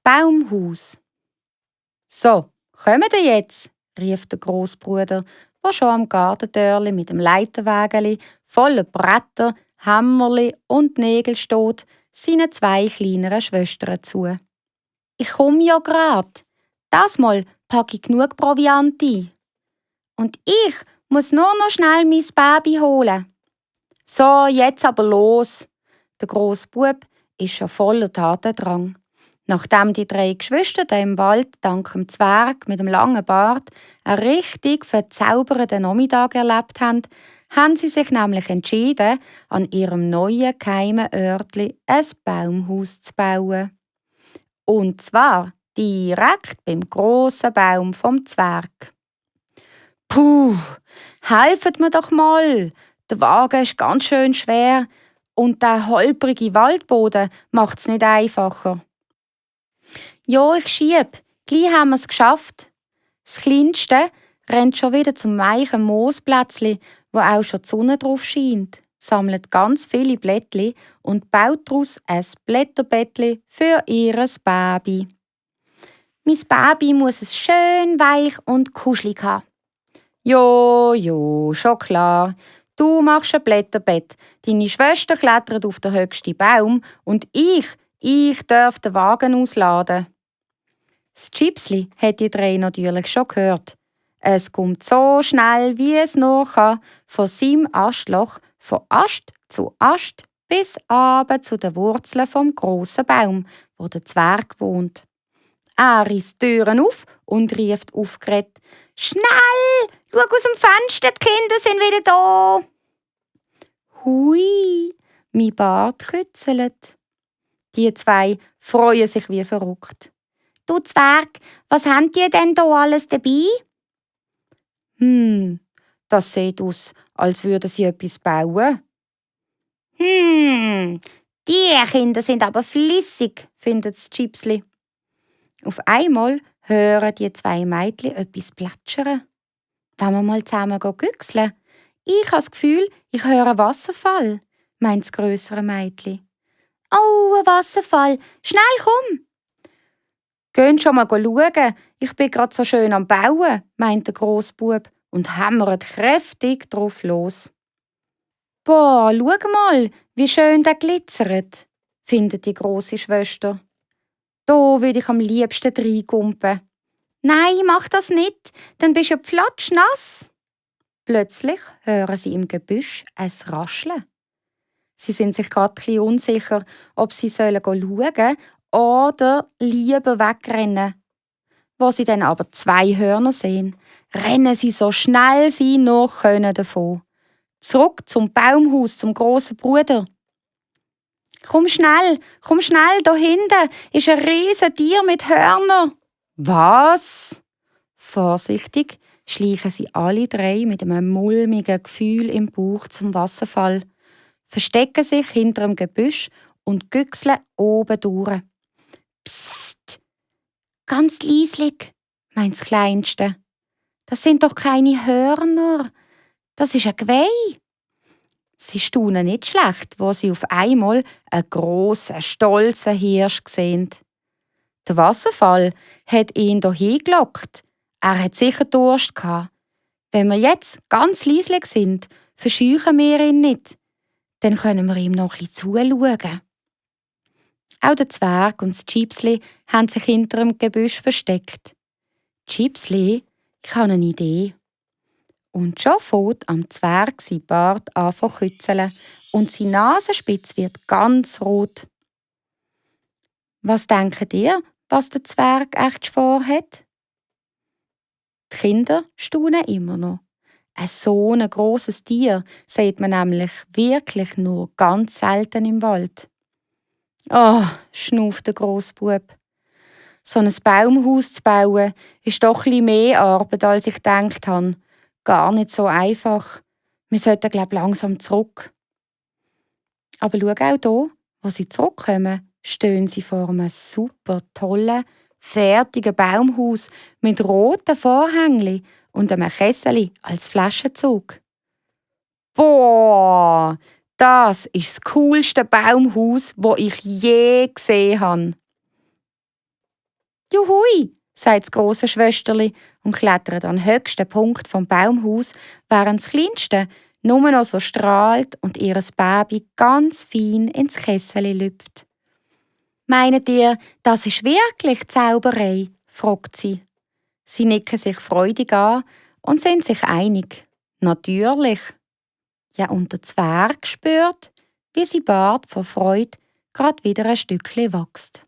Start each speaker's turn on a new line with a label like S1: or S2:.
S1: Baumhaus. «So, kommt ihr jetzt?» rief der Grossbruder, der schon am Gartentürli mit dem Leiterwägeli voller Bretter, Hämmerli und Nägel steht, seinen 2 kleineren Schwestern zu. «Ich komm ja grad. Das Mal packe ich genug Proviant ein. Und ich muss nur noch schnell mein Baby holen.» «So, jetzt aber los!» Der Grossbub ist schon voller Tatendrang. Nachdem die 3 Geschwister im Wald dank dem Zwerg mit dem langen Bart einen richtig verzaubernden Nachmittag erlebt haben, haben sie sich nämlich entschieden, an ihrem neuen geheimen Örtli ein Baumhaus zu bauen. Und zwar direkt beim grossen Baum vom Zwerg. «Puh, helfet mir doch mal! Der Wagen ist ganz schön schwer und der holprige Waldboden macht's nicht einfacher.» «Ja, ich schieb. Gleich haben wir's geschafft.» Das Kleinste rennt schon wieder zum weichen Moosplätzli, wo auch schon die Sonne drauf scheint, sammelt ganz viele Blättli und baut daraus ein Blätterbettli für ihres Baby. «Mein Baby muss es schön weich und kuschelig haben.» Jo, schon klar. Du machst ein Blätterbett, deine Schwester klettert auf den höchsten Baum und ich darf den Wagen ausladen. Das Chipsli hat die 3 natürlich schon gehört. Es kommt so schnell, wie es nur kann, von seinem Astloch, von Ast zu Ast, bis runter zu den Wurzeln vom grossen Baum, wo der Zwerg wohnt. Er reißt die Türen auf und rief aufgeregt: «Schnell! Schau aus dem Fenster, die Kinder sind wieder da!» «Hui!» mein Bart kützelt. Die 2 freuen sich wie verrückt. «Du Zwerg, was habt ihr denn da alles dabei?» Das sieht aus, als würden sie etwas bauen.» Die Kinder sind aber flissig», findet das Chipsli. Auf einmal hören die 2 Mädchen etwas plätschern. «Wollen wir mal zusammen güchseln? Ich habe das Gefühl, ich höre einen Wasserfall», meint das grössere Mädchen. «Oh, ein Wasserfall! Schnell, komm!» «Gehen schon mal schauen, ich bin gerade so schön am Bauen», meint der Grossbub und hämmert kräftig drauf los. «Boah, schau mal, wie schön der glitzert», findet die grosse Schwester. «Da würde ich am liebsten reingumpen.» «Nein, mach das nicht, dann bist du ja platschnass.» Plötzlich hören sie im Gebüsch ein Rascheln. Sie sind sich gerade ein bisschen unsicher, ob sie schauen sollen oder lieber wegrennen. Wo sie dann aber 2 Hörner sehen, rennen sie so schnell sie nur können davon. Zurück zum Baumhaus, zum grossen Bruder. Komm schnell, da hinten ist ein riesen Tier mit Hörnern.» «Was?» Vorsichtig schleichen sie alle 3 mit einem mulmigen Gefühl im Bauch zum Wasserfall, verstecken sich hinter dem Gebüsch und güchseln oben durch. «Psst! Ganz leislich«, meint das Kleinste. «Das sind doch keine Hörner, das ist ein Geweih.» Sie staunen nicht schlecht, wo sie auf einmal einen grossen, stolzen Hirsch sehen. Der Wasserfall hat ihn hierher gelockt. Er hat sicher Durst gehabt. Wenn wir jetzt ganz leislich sind, verscheuchen wir ihn nicht. Dann können wir ihm noch ein bisschen zuschauen. Auch der Zwerg und das Chipsli haben sich hinter dem Gebüsch versteckt. «Chipsli, ich habe eine Idee.» Und schon fängt am Zwerg sein Bart an zu kützeln und seine Nasenspitze wird ganz rot. Was denkt ihr, was der Zwerg echt vorhat? Die Kinder staunen immer noch. So ein grosses Tier sieht man nämlich wirklich nur ganz selten im Wald. «Oh», schnauft der Grossbub. «So ein Baumhaus zu bauen, ist doch ein bisschen mehr Arbeit, als ich gedacht habe. Gar nicht so einfach. Wir sollten, langsam zurück.» Aber schau auch hier, wo sie zurückkommen, stehen sie vor einem super tollen, fertigen Baumhaus mit roten Vorhängen und einem Kessel als Flaschenzug. «Boah, das ist das coolste Baumhaus, das ich je gesehen habe.» Juhui, sagt das grosse Schwesterli und klettert an den höchsten Punkt vom Baumhaus, während das Kleinste nur noch so strahlt und ihres Baby ganz fein ins Kessel lüpft. »Meint ihr, das ist wirklich Zauberei?« fragt sie. Sie nicken sich freudig an und sind sich einig. Natürlich. Ja, und der Zwerg spürt, wie sein Bart vor Freude grad wieder ein Stückchen wächst.